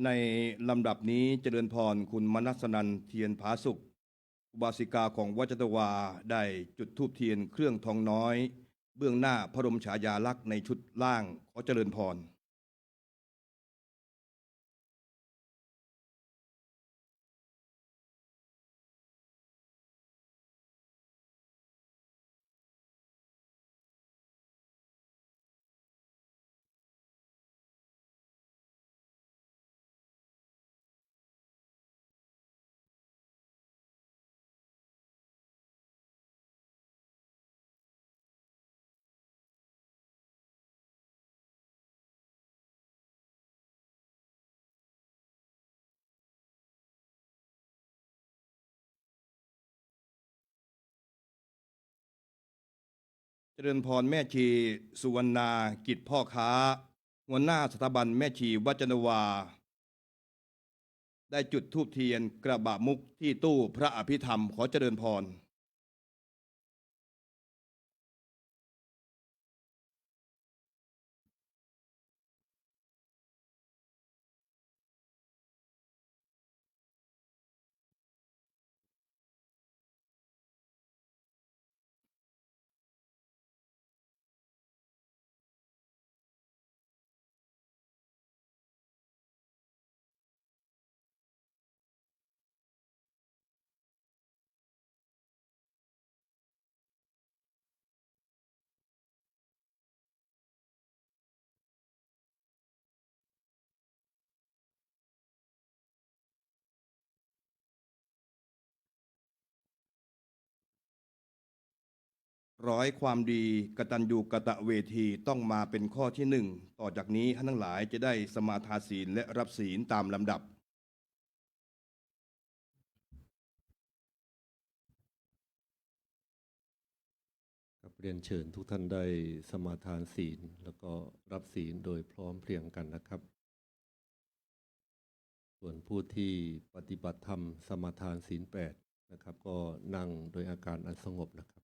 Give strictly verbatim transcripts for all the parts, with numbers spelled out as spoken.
ในลำดับนี้เจริญพร คุณมนัสนันท์ เทียนผาสุก อุบาสิกาของวัดจันทวา ได้จุดธูปเทียนเครื่องทองน้อย เบื้องหน้าพระบรมฉายาลักษณ์ในชุดล่าง ขอเจริญพร เจริญพรแม่ชีสุวรรณา กิจพ่อค้า หัวหน้าสถาบันแม่ชีวัดจันทวา ได้จุดธูปเทียนกระบะมุกที่ตู้พระอภิธรรม ขอเจริญพร ร้อยความดีกตัญญูกตเวที ต้องมาเป็นข้อที่หนึ่ง ต่อจากนี้ท่านทั้งหลายจะได้สมาทานศีลและรับศีลตามลำดับ ครับ เรียนเชิญทุกท่านได้สมาทานศีล แล้วก็รับศีลโดยพร้อมเพรียงกันนะครับ ส่วนผู้ที่ปฏิบัติธรรมสมาทานศีลแปดนะครับ ก็นั่งโดยอาการอันสงบนะครับ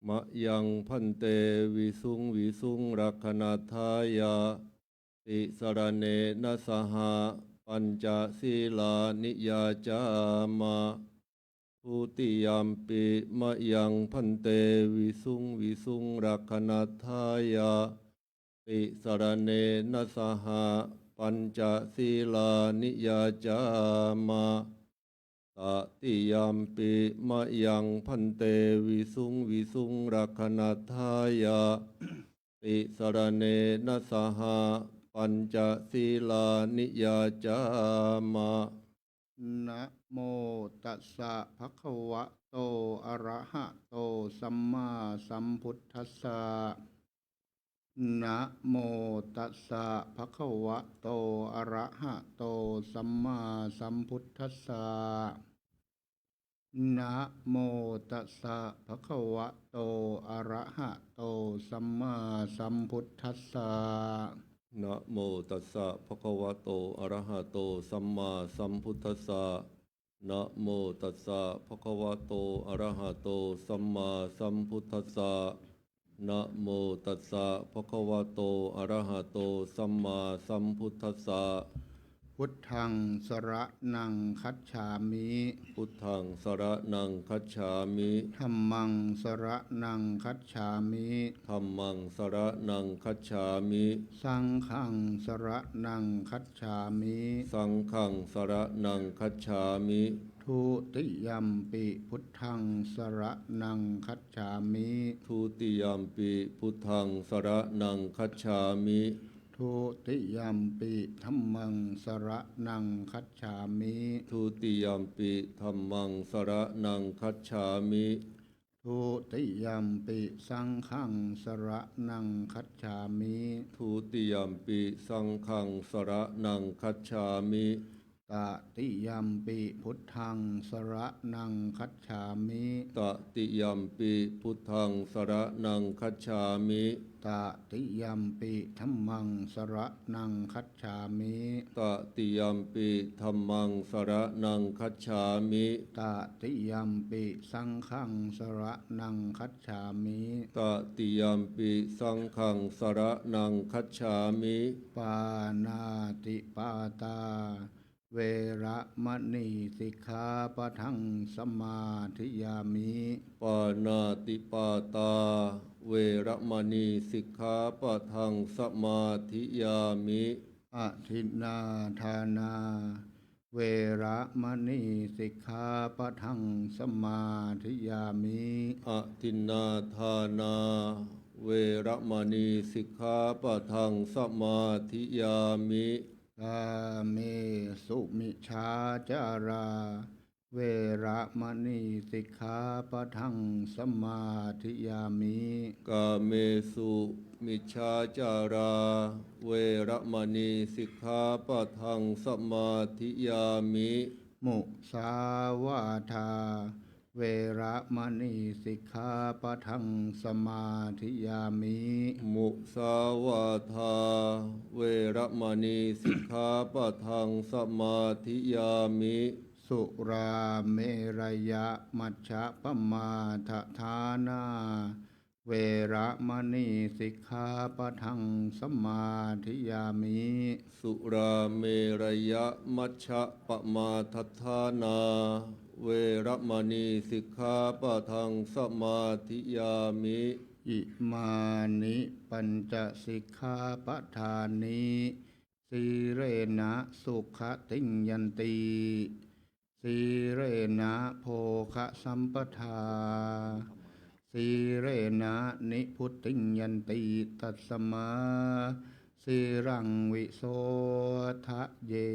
Mayaṃ bhante visuṃ visuṃ rakkhaṇatthāya tisaraṇena saha pañca sīlāni yācāma. Dutiyampi mayaṃ bhante visuṃ visuṃ rakkhaṇatthāya tisaraṇena saha pañca sīlāni yācāma. Tatiyampi mayaṃ bhante visuṃ visuṃ rakkhaṇatthāya tisaraṇena saha pañca sīlāni yācāma. Namo tassa bhagavato arahato sammāsambuddhassa. Namo tassa bhagavato arahato sammāsambuddhassa. Namo tassa bhagavato arahato sammāsambuddhassa. Namo tassa bhagavato arahato sammāsambuddhassa. Namo tassa bhagavato arahato sammāsambuddhassa. Namo tassa bhagavato arahato sammāsambuddhassa. Buddhaṃ saraṇaṃ gacchāmi. Buddhaṃ saraṇaṃ gacchāmi. Dhammaṃ saraṇaṃ gacchāmi. Dhammaṃ saraṇaṃ gacchāmi. Saṅghaṃ saraṇaṃ gacchāmi. Saṅghaṃ saraṇaṃ gacchāmi. Dutiyampi buddhaṃ saraṇaṃ gacchāmi. Dutiyampi buddhaṃ saraṇaṃ gacchāmi. Dutiyampi dhammaṃ saraṇaṃ gacchāmi. Dutiyampi dhammaṃ saraṇaṃ gacchāmi. Dutiyampi saṅghaṃ saraṇaṃ gacchāmi. Dutiyampi saṅghaṃ saraṇaṃ gacchāmi. Tatiyampi buddhaṃ saraṇaṃ gacchāmi. Tatiyampi buddhaṃ saraṇaṃ gacchāmi. Tatiyampi dhammaṃ saraṇaṃ gacchāmi. Tatiyampi dhammaṃ saraṇaṃ gacchāmi. Tatiyampi saṅghaṃ saraṇaṃ gacchāmi. Tatiyampi saṅghaṃ saraṇaṃ gacchāmi. Pāṇātipātā veramaṇī sikkhāpadaṃ samādiyāmi. Pāṇātipātā veramaṇī sikkhāpadaṃ samādiyāmi. Adinnādānā veramaṇī sikkhāpadaṃ samādiyāmi. Adinnādānā veramaṇī sikkhāpadaṃ samādiyāmi. Kāmesu micchācārā veramaṇī sikkhāpadaṃ samādiyāmi. Kāmesu micchācārā veramaṇī sikkhāpadaṃ samādiyāmi. Musāvādā veramaṇī sikkhāpadaṃ samādiyāmi. Musāvādā veramaṇī sikkhāpadaṃ samādiyāmi. Surāmerayamajjapamādaṭṭhānā veramaṇī sikkhāpadaṃ samādiyāmi. Surāmerayamajjapamādaṭṭhānā veramaṇī sikkhāpadaṃ samādiyāmi. Imāni pañca sikkhāpadāni. Sīlena sugatiṃ yanti, sīlena bhogasampadā, sīlena nibbutiṃ yanti, tasmā sīlaṃ visodhaye.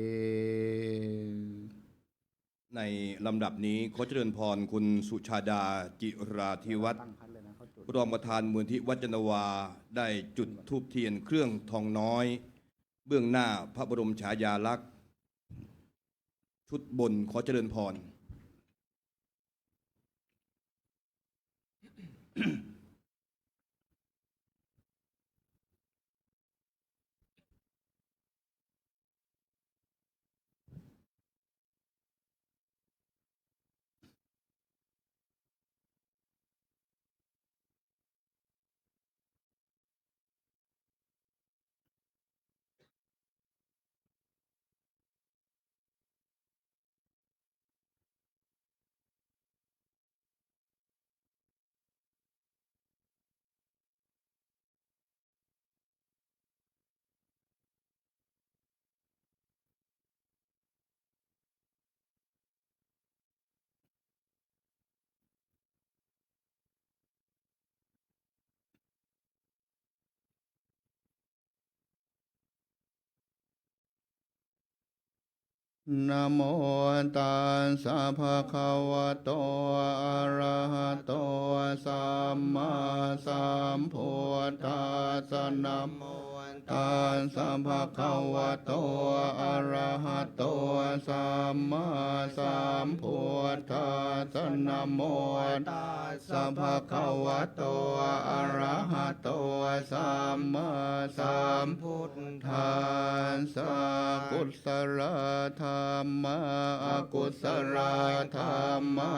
ในลำดับนี้ขอเจริญพรคุณสุชาดา จิราธิวัฒน์ รองประธานมูลนิธิวัดยานนาวา ได้จุดธูปเทียนเครื่องทองน้อย เบื้องหน้าพระบรมฉายาลักษณ์ ชุดบนขอเจริญพร Namo tassa bhagavato arahato sammāsambuddhassa. Namo tassa bhagavato arahato sammāsambuddhassa. Namo tassa bhagavato arahato sammāsambuddhassa. Kusalā dhammā, akusalā dhammā,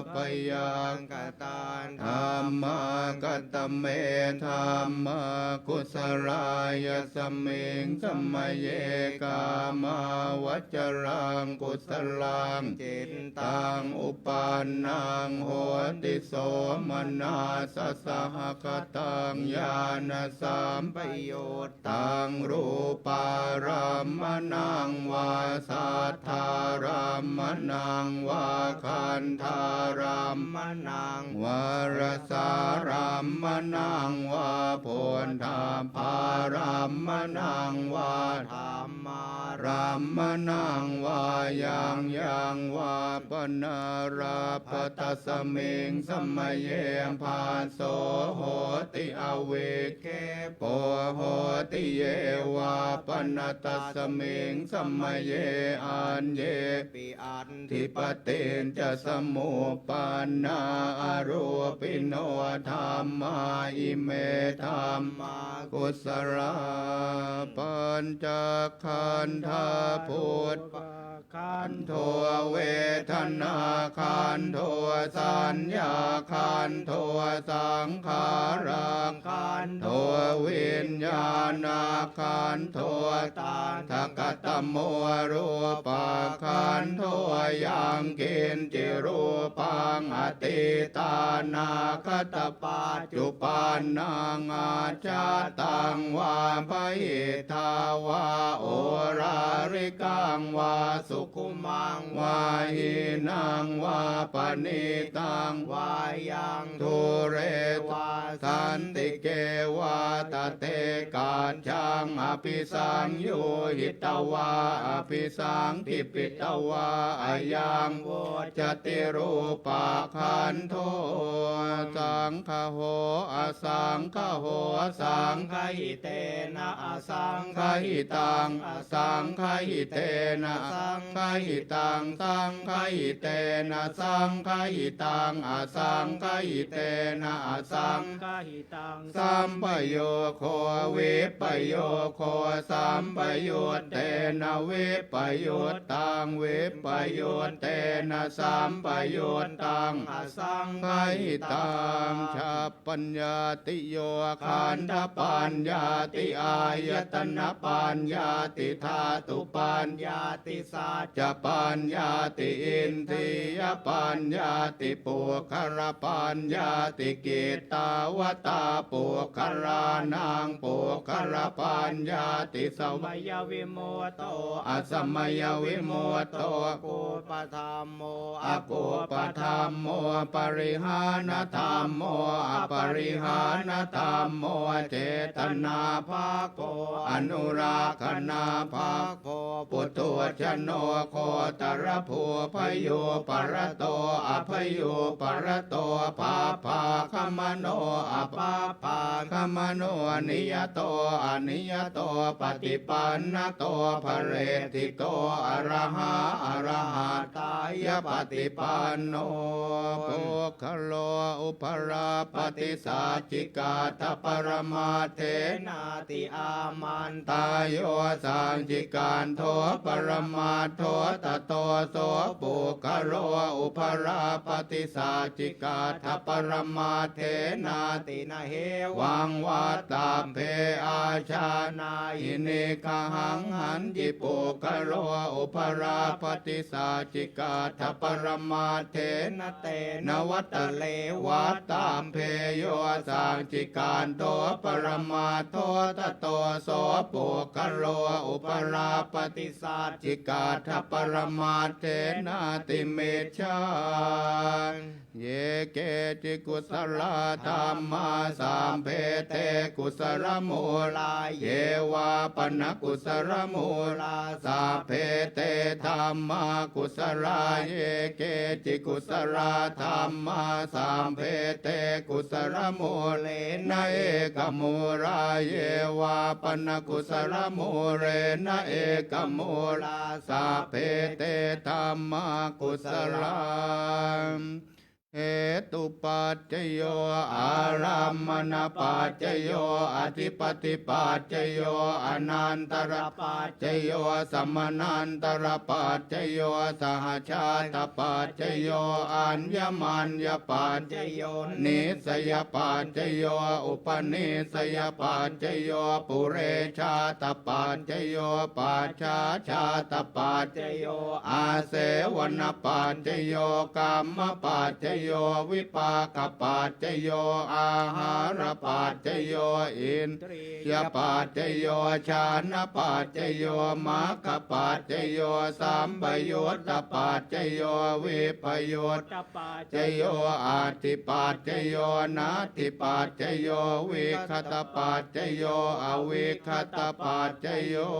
abyākatā dhammā. Katame dhammā kusalā? Yasmiṃ samaye kāmāvacaraṃ kusalaṃ cittaṃ uppannaṃ hoti somanassasahagataṃ ñāṇasampayut taṃ rūpārammaṇaṃ vā saddārammaṇaṃ vā gandhārammaṇaṃ vā rasārammaṇaṃ vā phoṭṭhabbārammaṇaṃ vā dhammā brāhmaṇaṃ vā yaṃ yaṃ vā pana labha, tasmiṃ samaye phasso hoti avikkhepo hoti, ye vā pana tasmiṃ samaye aññepi atthi paṭiccasamuppannā arūpino dhammā, ime dhammā kusalā. Pañcakkhandhā phuṭṭhakhandho vedanākkhandho saññākkhandho saṅkhārakkhandho viññāṇakkhandho, tattha katamo rūpakkhandho, yaṃ kiñci rūpaṃ atītānāgatapaccuppannaṃ ajjhattaṃ vā bahiddhā vā oḷārikaṃ vā sukhumaṃ vā hīnaṃ vā paṇītaṃ vā yaṃ dūre vā santike vā, tathekajjhaṃ abhisaṃyuhitvā abhisaṅkhipitvā ayaṃ vuccati rūpakkhandho. Saṅgaho asaṅgaho, saṅgahitena asaṅgahitaṃ, asaṅgahitena saṅgahitaṃ, saṅgahitena saṅgahitaṃ, asaṅgahitena asaṅgahitaṃ, sampayogo vippayogo, sampayuttena vippayuttaṃ, vippayuttena sampayuttaṃ, asaṅgahitaṃ. Cha paññattiyo, khandhapaññatti, āyatanapaññatti, dhātupaññatti, saccapaññatti, indriyapaññatti, puggalapaññatti. Kittāvatā puggalānaṃ puggalapaññatti? Samayavimutto, asamayavimutto, kuppadhammo, akuppadhammo, parihānadhammo, aparihānadhammo, cetanābhabbo, anurakkhanābhabbo, puthujjano, gotrabhū, bhayūparato, abhayūparato, bhabbāgamano, abhabbāgamano, niyato, aniyato, paṭipannato, phaleṭṭhito, arahā, arahattāya paṭipanno. Puggalo upalabbhati saccikaṭṭhaparamatthenāti? Āmantā. Yo saccikaṭṭho paramattho, tato so puggalo upalabbhati saccikaṭṭhaparamatthenāti? Na hevaṃ. Vattabbe ājānāhi niggahaṃ. Hañci puggalo upalabbhati saccikaṭṭhaparamatthenāti? Na vattabbe. Vattabbe. Yo saccikaṭṭho paramattho, tato so puggalo upalabbhati saccikaṭṭhaparamatthenāti? Micchā. Ye keci kusalā dhammā, sabbe te kusalamūlā. Ye vā pana kusalamūlā, sabbe te dhammā kusalā. Ye keci kusalā dhammā, sabbe te kusalamūlena ekamūlā. Ye vā pana kusalamūlena ekamūlā, sabbe te dhammā kusalā. Hetupaccayo, ārammaṇapaccayo, adhipatipaccayo, anantarapaccayo, samanantarapaccayo, sahajātapaccayo, aññamaññapaccayo, nissayapaccayo, upanissayapaccayo, purejātapaccayo, pacchājātapaccayo, āsevanapaccayo, kammapaccayo, vipākapaccayo, āhārapaccayo, indriyapaccayo, jhānapaccayo, maggapaccayo, sampayuttapaccayo, vippayuttapaccayo, atthipaccayo, natthipaccayo, vigatapaccayo, avigatapaccayo.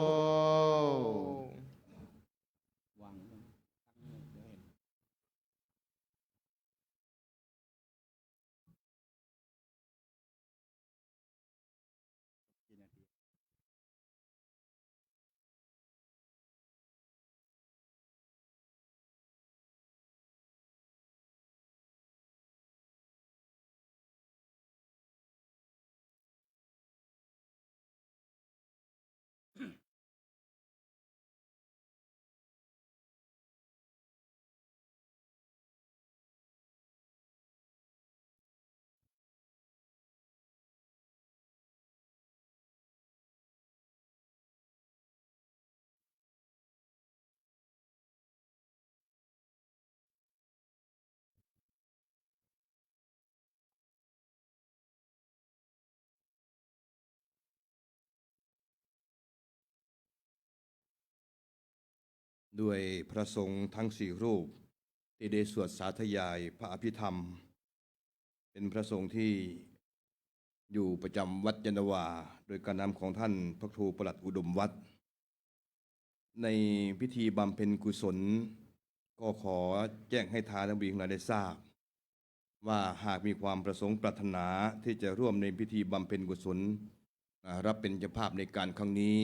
ด้วยพระสงฆ์ทั้งสี่รูป ที่ได้สวดสาธยายพระอภิธรรม เป็นพระสงฆ์ที่อยู่ประจำวัดยานนาวา โดยการนำของท่านพระครูประหลัดอุดมวัฒน์ ในพิธีบำเพ็ญกุศล ก็ขอแจ้งให้ทานและบุญทั้งหลายได้ทราบ ว่าหากมีความประสงค์ปรารถนาที่จะร่วมในพิธีบำเพ็ญกุศล อ่า รับเป็นเจ้าภาพในการครั้งนี้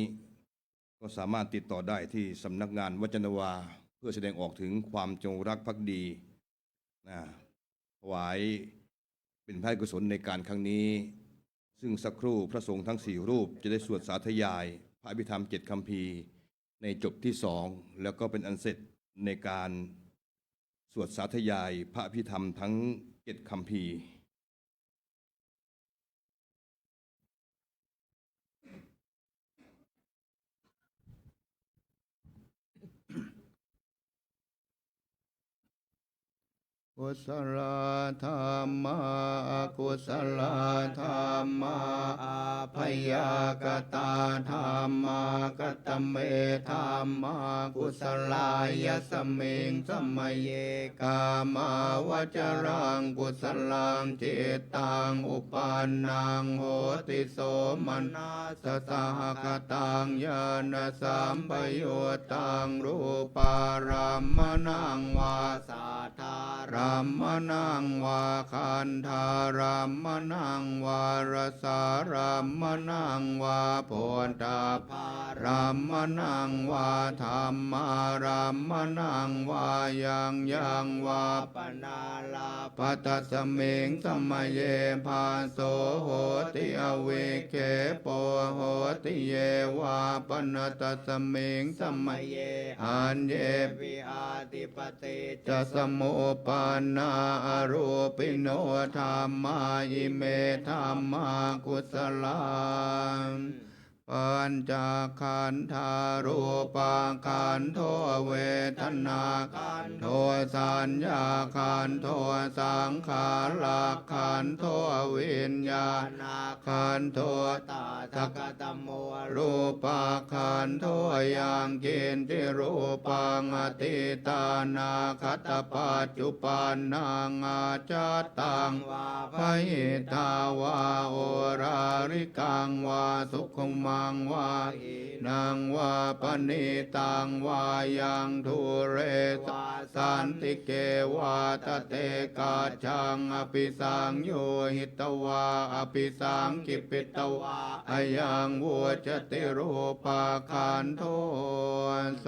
ก็สามารถติดต่อได้ที่สำนักงานวัดยานนาวา เพื่อแสดงออกถึงความจงรักภักดี นะ ถวายเป็นพระราชกุศลในการครั้งนี้ ซึ่งสักครู่พระสงฆ์ทั้งสี่รูปจะได้สวดสาธยายพระอภิธรรมเจ็ดคัมภีร์ในจบที่สอง แล้วก็เป็นอันเสร็จในการสวดสาธยายพระอภิธรรมทั้งเจ็ดคัมภีร์ Kusalā dhammā, akusalā dhammā, abyākatā dhammā. Katame dhammā kusalā? Yasmiṃ samaye kāmāvacaraṃ kusalaṃ cittaṃ uppannaṃ hoti somanassa sahagataṃ ñāṇasampayuttaṃ rūpārammaṇaṃ vā saddārammaṇaṃ vā gandhārammaṇaṃ vā rasārammaṇaṃ vā phoṭṭhabbārammaṇaṃ vā dhammārammaṇaṃ vā yaṃ yaṃ vā panārabbha, tasmiṃ samaye phasso hoti, avikkhepo hoti. Ye vā pana tasmiṃ samaye aññepi atthi paṭiccasamuppannā arūpino dhammā, ime dhammā kusalā. Pañcakkhandhā: rūpakkhandho, vedanākkhandho, saññākkhandho, saṅkhārakkhandho, viññāṇakkhandho. Tattha katamo rūpakkhandho? Yaṃ kiñci rūpaṃ atītānāgatapaccuppannaṃ ajjhattaṃ vā bahiddhā vā oḷārikaṃ vā sukhumaṃ vā hīnaṃ vā paṇītaṃ vā yaṃ dūre vā santike vā tathekajjhaṃ abhisaṃyuhitvā abhisaṅkhipitvā ayaṃ vuccati rūpakkhandho.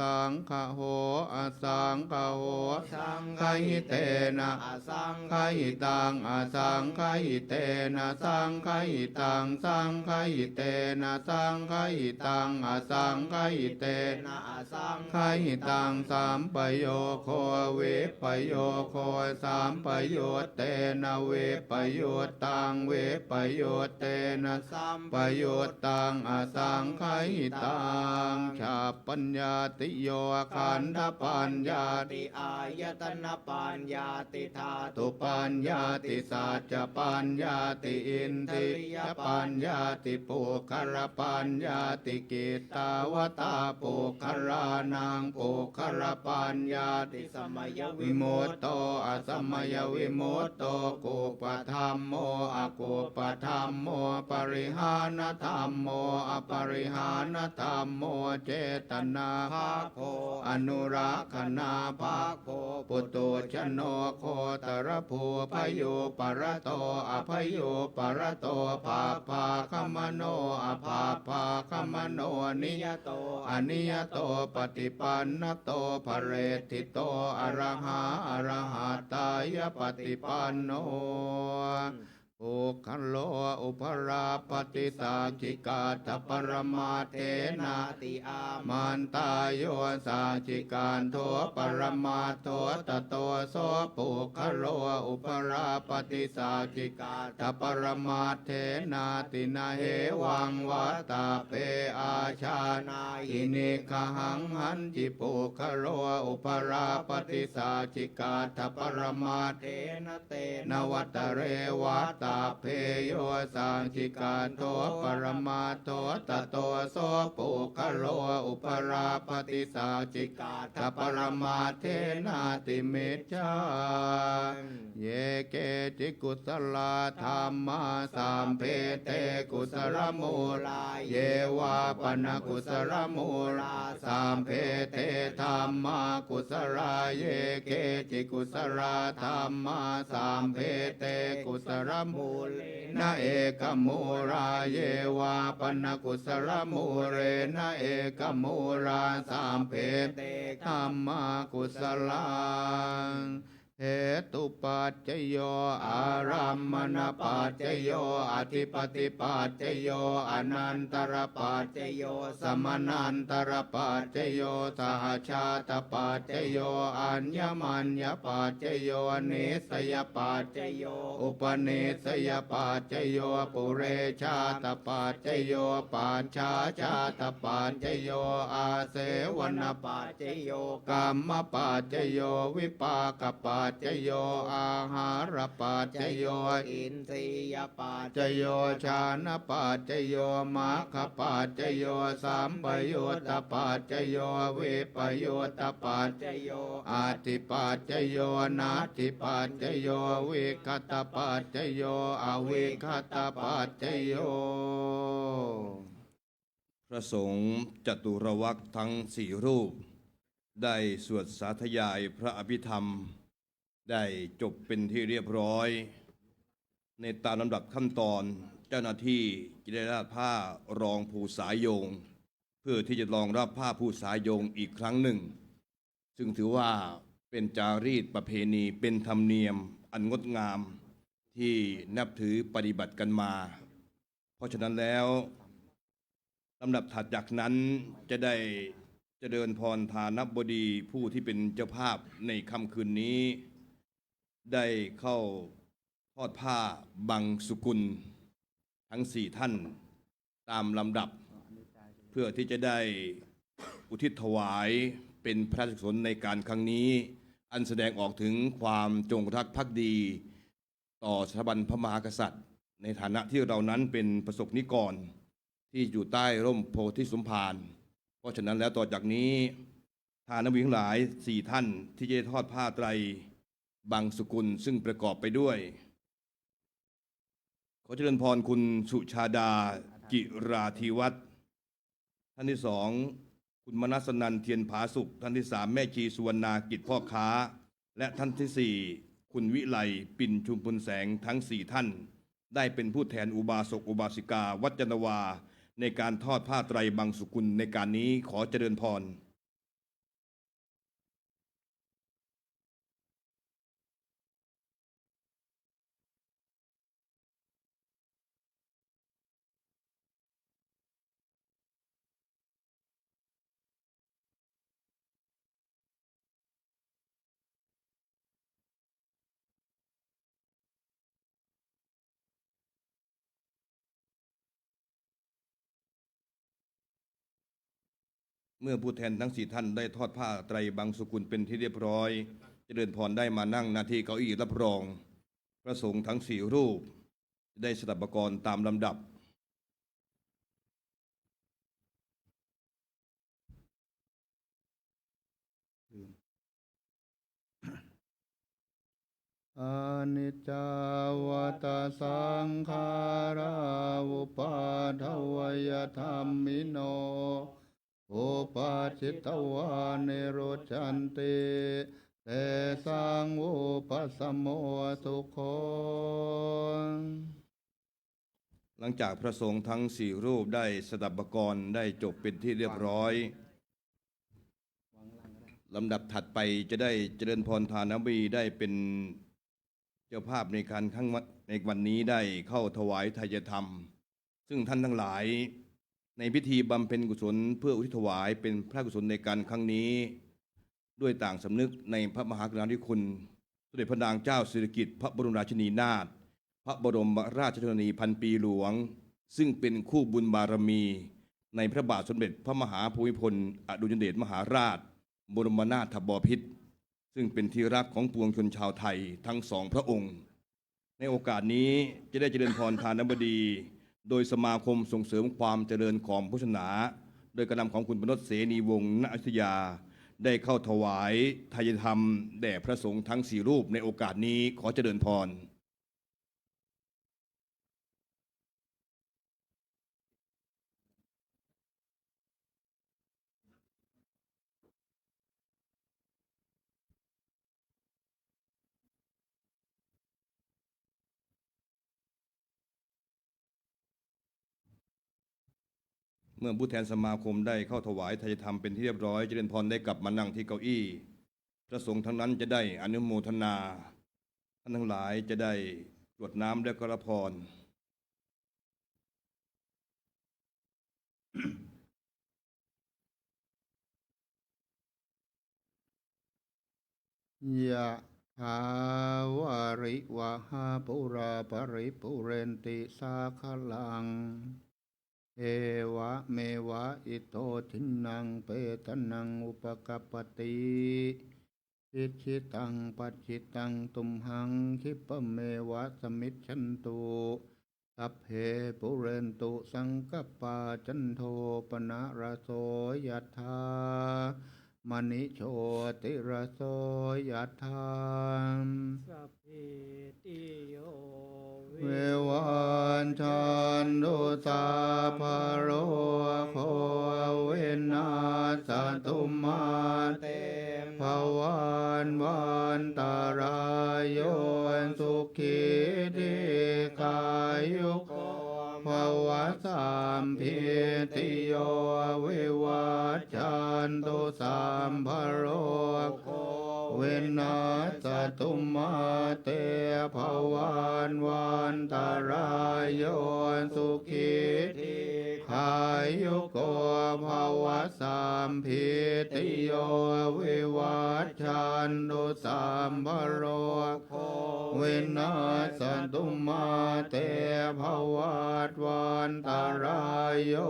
Saṅgaho asaṅgaho, saṅgahitena asaṅgahitaṃ, asaṅgahitena saṅgahitaṃ, saṅgahitena saṅgahitaṃ, asaṅgahitena asaṅgahitaṃ, sampayogo vippayogo, sampayuttena vippayuttaṃ, vippayuttena sampayuttaṃ, asaṅgahitaṃ. Cha paññattiyo khandhapaññatti, āyatanapaññatti, dhātupaññatti, saccapaññatti, indriyapaññatti, puggalapaññatti. Kittāvatā puggalānaṃ puggalapaññatti? Samayavimutto, asamayavimutto, kuppadhammo, akuppadhammo, parihānadhammo, aparihānadhammo, cetanābhaggo, anurakkhanābhaggo, puthujjano, gotrabhū, bhayūparato, abhayūparato, bhabbāgamano, abhabbāgamano, niyato, aniyato, paṭipannato, phaleṭṭhito, arahā, arahattāya paṭipanno. Puggalo upalabbhati saccikaṭṭhaparamatthenāti? Āmantā. Yo saccikaṭṭho paramattho, tato so puggalo upalabbhati saccikaṭṭhaparamatthenāti? Na hevaṃ vattabbe. Ājānāhi niggahaṃ. Hañci puggalo upalabbhati saccikaṭṭhaparamatthenāti? Tena vatare vatta sabbe yo saccikaṭṭho paramattho, tato so puggalo upalabbhati saccikaṭṭhaparamatthenāti micchaṃ. Ye keci kusalā dhammā, sabbe te kusalamūlā. Ye vā pana kusalamūlā, sabbe te dhammā kusalā. Ye keci kusalā dhammā, sabbe te kusalamūlena ekamūlā. Ye vā pana kusalamūlena ekamūlā, sabbe te dhammā kusalā. Hetupaccayo, ārammaṇapaccayo, adhipatipaccayo, anantarapaccayo, samanantarapaccayo, sahajātapaccayo, aññamaññapaccayo, nissayapaccayo, upanissayapaccayo, purejātapaccayo, pacchājātapaccayo, āsevanapaccayo, kammapaccayo, vipākapaccayo, āhārapaccayo, indriyapaccayo, jhānapaccayo, maggapaccayo, sampayuttapaccayo, vippayuttapaccayo, atthipaccayo, natthipaccayo, vigatapaccayo, avigatapaccayo. พระสงฆ์จตุรวรรคทั้งสี่รูป ได้สวดสาธยายพระอภิธรรม ได้จบเป็นที่เรียบร้อย ในตามลำดับขั้นตอน เจ้าหน้าที่จะได้ราดผ้ารองภูษาโยง เพื่อที่จะรองรับผ้าภูษาโยงอีกครั้งหนึ่ง ซึ่งถือว่าเป็นจารีตประเพณี เป็นธรรมเนียมอันงดงามที่นับถือปฏิบัติกันมา เพราะฉะนั้นแล้ว ลำดับถัดจากนั้นจะได้เจริญพรทานบดีผู้ที่เป็นเจ้าภาพในค่ำคืนนี้ ได้เข้าทอดผ้าบังสุกุลทั้งสี่ท่านตามลำดับ เพื่อที่จะได้อุทิศถวายเป็นพระราชกุศลในการครั้งนี้ อันแสดงออกถึงความจงรักภักดีต่อสถาบันพระมหากษัตริย์ ในฐานะที่เรานั้นเป็นประสบนิกรที่อยู่ใต้ร่มโพธิสมภาร เพราะฉะนั้นแล้วต่อจากนี้ ทานบดีทั้งหลายสี่ท่านที่จะได้ทอดผ้าไตรบังสุกุล ซึ่งประกอบไปด้วย ขอเจริญพรคุณสุชาดา จิราธิวัฒน์ ท่านที่สอง คุณมนัสนันท์ เทียนผาสุก ท่านที่สาม แม่ชีสุวรรณา กิจพ่อค้า และท่านที่สี่ คุณวิไล ปิ่นชุมพลแสง ทั้งสี่ท่าน ได้เป็นผู้แทนอุบาสกอุบาสิกาวัดจันทวา ในการทอดผ้าไตรบังสุกุลในการนี้ ขอเจริญพร เมื่อผู้แทนทั้งสี่ท่านได้ทอดผ้าไตรบังสุกุลเป็นที่เรียบร้อย เจริญพรได้มานั่งณที่เก้าอี้รับรอง พระสงฆ์ทั้งสี่รูป จะได้สดับปกรณ์ตามลำดับ Aniccā vata saṅkhārā, uppādavayadhammino, uppajjitvā nirujjhanti, tesaṃ vūpasamo sukho. หลังจากพระสงฆ์ทั้งสี่รูปได้สดับปกรณ์ได้จบเป็นที่เรียบร้อย ลำดับถัดไปจะได้เจริญพรทานบดี ได้เป็นเจ้าภาพในการครั้งวัน ในวันนี้ได้เข้าถวายไทยธรรม ซึ่งท่านทั้งหลายในพิธีบำเพ็ญกุศลเพื่ออุทิศถวายเป็นพระกุศลในการครั้งนี้ ด้วยต่างสำนึกในพระมหากรุณาธิคุณ สมเด็จพระนางเจ้าสิริกิติ์ พระบรมราชินีนาถ พระบรมราชชนนีพันปีหลวง ซึ่งเป็นคู่บุญบารมีในพระบาทสมเด็จพระมหาภูมิพลอดุลยเดชมหาราช บรมนาถบพิตร ซึ่งเป็นที่รักของปวงชนชาวไทยทั้งสองพระองค์ ในโอกาสนี้จะได้เจริญพรทานบดี โดยสมาคมส่งเสริมความเจริญของพุทธศาสนา โดยการนำของคุณปนดเสนีวงศ์ ณ อยุธยา ได้เข้าถวายทายธรรมแด่พระสงฆ์ทั้งสี่รูปในโอกาสนี้ ขอเจริญพร เมื่อผู้แทนสมาคมได้เข้าถวายทายธรรมเป็นที่เรียบร้อย เจริญพรได้กลับมานั่งที่เก้าอี้ พระสงฆ์ทั้งนั้นจะได้อนุโมทนา ท่านทั้งหลายจะได้กรวดน้ำและก็รับพร Yathā vārivahā pūrā paripūrenti sāgaraṃ, evameva ito dinnaṃ petānaṃ upakappati. Icchitaṃ patthitaṃ tumhaṃ khippameva samijjhatu. Sabbe pūrentu saṅkappā cando paṇṇaraso yathā, maṇi jotiraso yathā. Sabbītiyo vivajjantu sabbarogo vinassatu mā te bhavatvantarāyo sukhī dīghāyuko bhava. Sabbītiyo vivajjantu sabbarogo vinassatu mā te bhavatvantarāyo sukhī dīghāyuko bhava. Sabbītiyo vivajjantu sabbarogo vinassatu mā te bhavatvantarāyo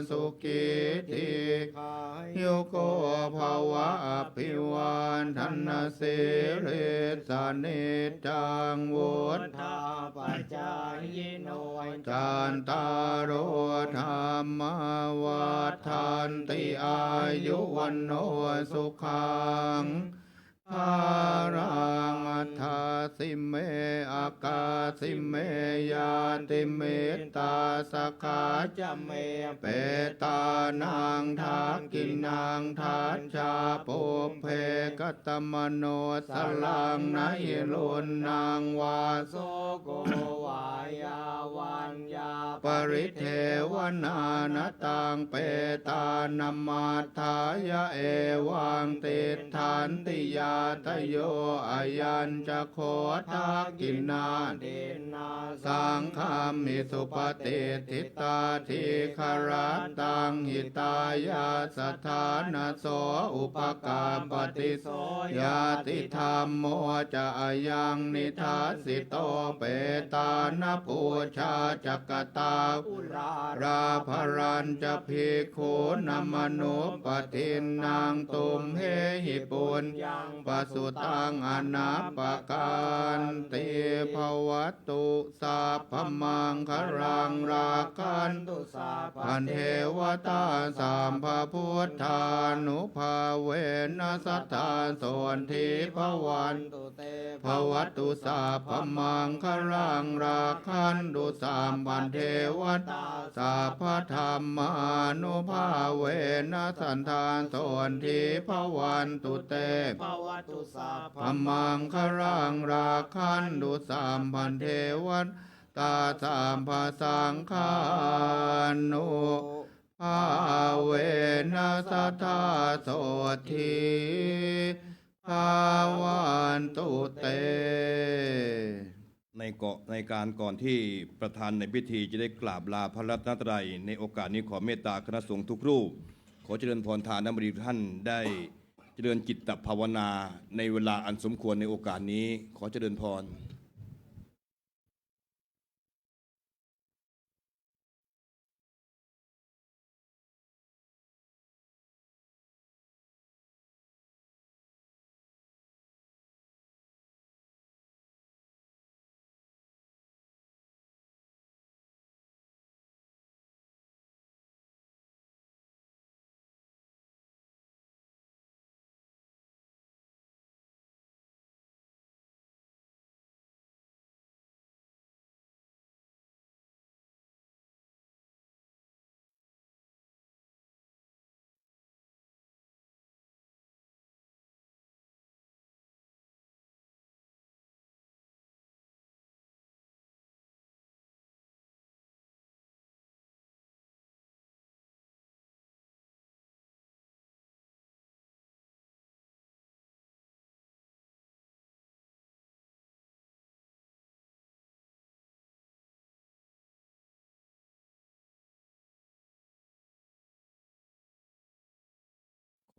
sukhī dīghāyuko bhava. Abhivādanasīlissa niccaṃ vuḍḍhāpacāyino cattāro dhammā vaḍḍhanti āyu vaṇṇo sukhaṃ balaṃ. Adāsi me akāsi me ñātimittā sakhā ca me petānaṃ dakkhiṇaṃ dajjā pubbe katamanussaraṃ. Na hi ruṇṇaṃ vā soko vā yā vaññā paridevanā na taṃ petānamatthāya evaṃ tiṭṭhanti ñātayo. Ayañca kho dakkhiṇā dinnā saṅghamhi suppatiṭṭhitā dīgharattaṃ hitāyassa ṭhānaso upakappati. So ñātidhammo ca ayaṃ nidassito petāna pūjā ca katā uḷārā balañca bhikkhūnamanuppadinnaṃ tumhehi puññaṃ pasutaṃ anappakanti. Bhavatu sabbamaṅgalaṃ rakkhantu sabbadevatā sabbabuddhānubhāvena sadā sotthī bhavantu te. Bhavatu sabbamaṅgalaṃ rakkhantu sabbadevatā sabbadhammānubhāvena sadā sotthī bhavantu te. Bhavatu sabbamaṅgalaṃ rakkhantu sabbadevatā sabbasaṅghānubhāvena sadā sotthī bhavantu te. ในเกาะ ในการก่อนที่ประธานในพิธีจะได้กราบลาพระรัตนตรัย ในโอกาสนี้ขอเมตตาคณะสงฆ์ทุกรูป ขอเจริญพรทานบดีทุกท่านได้เจริญจิตภาวนาในเวลาอันสมควรในโอกาสนี้ ขอเจริญพร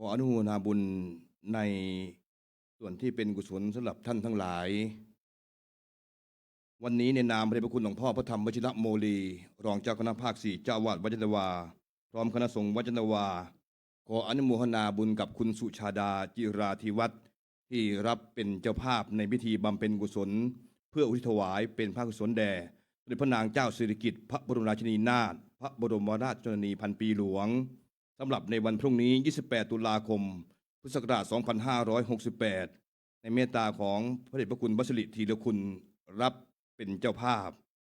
ขออนุโมทนาบุญในส่วนที่เป็นกุศลสำหรับท่านทั้งหลาย วันนี้ในนามพระเดชพระคุณหลวงพ่อพระธรรมวชิระโมลี รองเจ้าคณะภาคสี่ เจ้าอาวาสวัดยานนาวา พร้อมคณะสงฆ์วัดยานนาวา ขออนุโมทนาบุญกับคุณสุชาดา จิราธิวัฒน์ ที่รับเป็นเจ้าภาพในพิธีบำเพ็ญกุศล เพื่ออุทิศถวายเป็นพระกุศลแด่สมเด็จพระนางเจ้าสิริกิติ์ พระบรมราชินีนาถ พระบรมราชชนนีพันปีหลวง สำหรับในวันพรุ่งนี้ ยี่สิบแปด ตุลาคม พุทธศักราช สองพันห้าร้อยหกสิบแปด ในเมตตาของพระเดชพระคุณพระสิริธีรคุณ รับเป็นเจ้าภาพ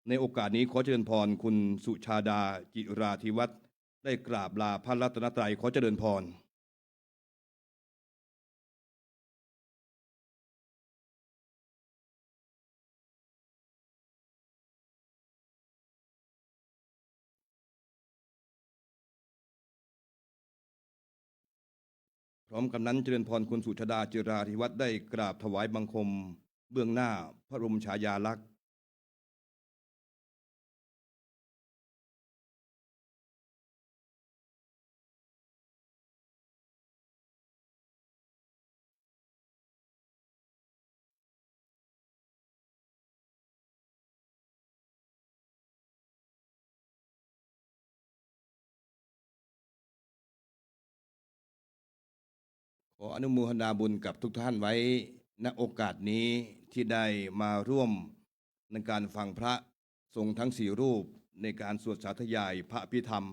ในโอกาสนี้ขอเจริญพรคุณสุชาดา จิราธิวัฒน์ ได้กราบลาพระรัตนตรัย ขอเจริญพร พร้อมกันนั้นเจริญพรคุณสุชาดา จิราธิวัฒน์ ได้กราบถวายบังคมเบื้องหน้าพระบรมฉายาลักษณ์ ขออนุโมทนาบุญกับทุกท่านไว้ ณ โอกาสนี้ที่ได้มาร่วมในการฟังพระสงฆ์ทั้งสี่รูปในการสวดสาธยายพระอภิธรรม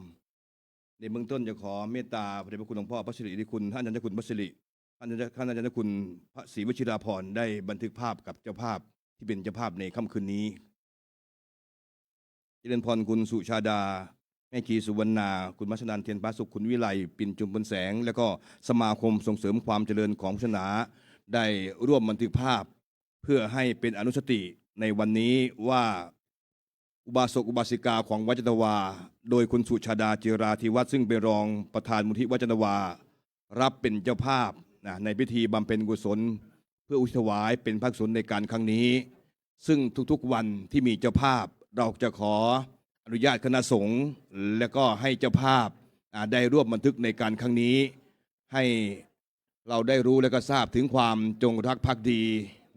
ในเบื้องต้นจะขอเมตตาพระเดชพระคุณหลวงพ่อพระสิริธิคุณ ท่านอาจารย์เจ้าคุณพระสิริ ท่านอาจารย์ ท่านอาจารย์เจ้าคุณพระศรีวชิราภรณ์ ได้บันทึกภาพกับเจ้าภาพที่เป็นเจ้าภาพในค่ำคืนนี้ เจริญพรคุณสุชาดา แม่ชีสุวรรณา คุณมัชนัน เทียนผาสุข คุณวิไล ปิ่นจุมพลแสง แล้วก็สมาคมส่งเสริมความเจริญของพุทธศาสนา ได้ร่วมบันทึกภาพ เพื่อให้เป็นอนุสติในวันนี้ว่า อุบาสกอุบาสิกาของวัดยานนาวา โดยคุณสุชาดา จิราธิวัฒน์ ซึ่งเป็นรองประธานมูลนิธิวัดยานนาวา รับเป็นเจ้าภาพนะ ในพิธีบำเพ็ญกุศล เพื่ออุทิศถวายเป็นพระกุศลในการครั้งนี้ ซึ่งทุกๆวันที่มีเจ้าภาพ เราจะขออนุญาตคณะสงฆ์ และก็ให้เจ้าภาพ อ่า ได้ร่วมบันทึกในการครั้งนี้ ให้เราได้รู้และก็ทราบถึงความจงรักภักดี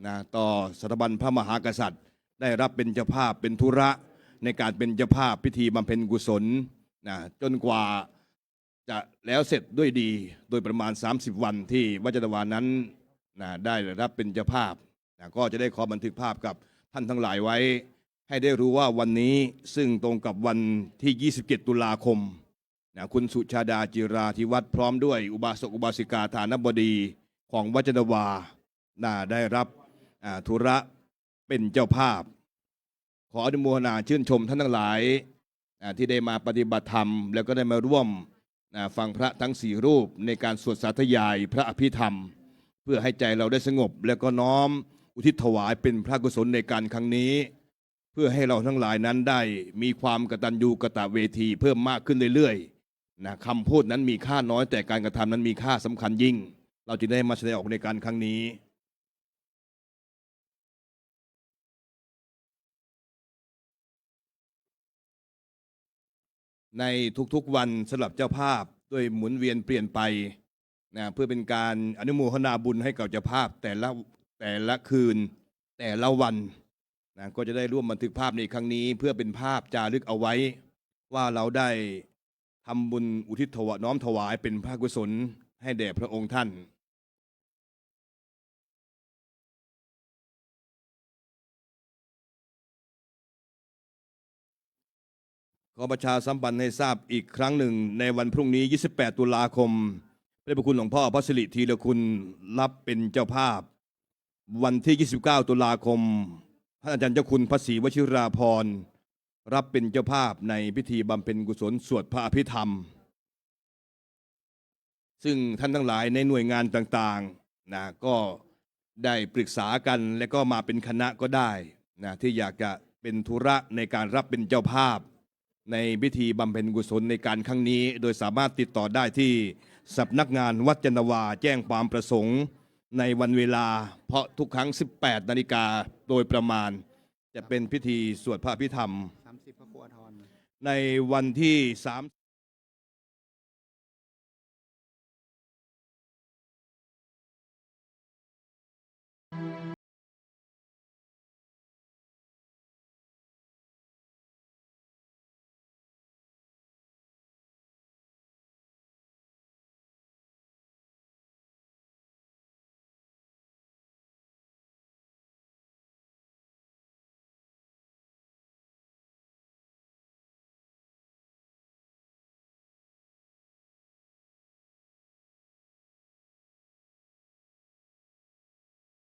นะ ต่อสถาบันพระมหากษัตริย์ ได้รับเป็นเจ้าภาพเป็นธุระในการเป็นเจ้าภาพพิธีบำเพ็ญกุศลนะ จนกว่า จะแล้วเสร็จด้วยดี โดยประมาณ สามสิบวันที่วัดยานนาวานั้นนะ ได้รับเป็นเจ้าภาพนะ ก็จะได้ขอบันทึกภาพกับท่านทั้งหลายไว้ ให้ได้รู้ว่าวันนี้ซึ่งตรงกับวันที่ ยี่สิบเจ็ด ตุลาคมนะ คุณสุชาดา จิราธิวัฒน์ พร้อมด้วยอุบาสกอุบาสิกาฐานะบดีของวัดยานนาวานะ ได้รับ อ่า ธุระเป็นเจ้าภาพ ขออนุโมทนาชื่นชมท่านทั้งหลาย อ่า ที่ได้มาปฏิบัติธรรม แล้วก็ได้มาร่วม อ่า ฟังพระทั้งสี่รูปในการสวดสาธยายพระอภิธรรม เพื่อให้ใจเราได้สงบ แล้วก็น้อมอุทิศถวายเป็นพระกุศลในการครั้งนี้ เพื่อให้เราทั้งหลายนั้นได้มีความกตัญญูกตเวทีเพิ่มมากขึ้นเรื่อยๆนะ คำพูดนั้นมีค่าน้อย แต่การกระทำนั้นมีค่าสำคัญยิ่ง เราจึงได้มาแสดงออกในการครั้งนี้ ในทุกๆวันสำหรับเจ้าภาพด้วยหมุนเวียนเปลี่ยนไปนะ เพื่อเป็นการอนุโมทนาบุญให้กับเจ้าภาพแต่ละ แต่ละคืน แต่ละวันนะ ก็จะได้ร่วมบันทึกภาพในครั้งนี้ เพื่อเป็นภาพจารึกเอาไว้ ว่าเราได้ทำบุญอุทิศถวาย น้อมถวายเป็นพระกุศลให้แด่พระองค์ท่าน ขอประชาสัมพันธ์ให้ทราบอีกครั้งหนึ่ง ในวันพรุ่งนี้ ยี่สิบแปด ตุลาคม พระเดชพระคุณหลวงพ่อพระสิริธีรคุณ รับเป็นเจ้าภาพ วันที่ ยี่สิบเก้า ตุลาคม ท่านอาจารย์เจ้าคุณพระศรีวชิราภรณ์ รับเป็นเจ้าภาพในพิธีบำเพ็ญกุศลสวดพระอภิธรรม ซึ่งท่านทั้งหลายในหน่วยงานต่างๆนะ ก็ได้ปรึกษากัน และก็มาเป็นคณะก็ได้นะ ที่อยากจะเป็นธุระในการรับเป็นเจ้าภาพ ในพิธีบำเพ็ญกุศลในการครั้งนี้ โดยสามารถติดต่อได้ที่สำนักงานวัดยานนาวา แจ้งความประสงค์ในวันเวลา เพราะทุกครั้ง สิบแปด นาฬิกาโดยประมาณ จะเป็นพิธีสวดพระอภิธรรม สามสิบ พระครูอาทร ในวันที่ สาม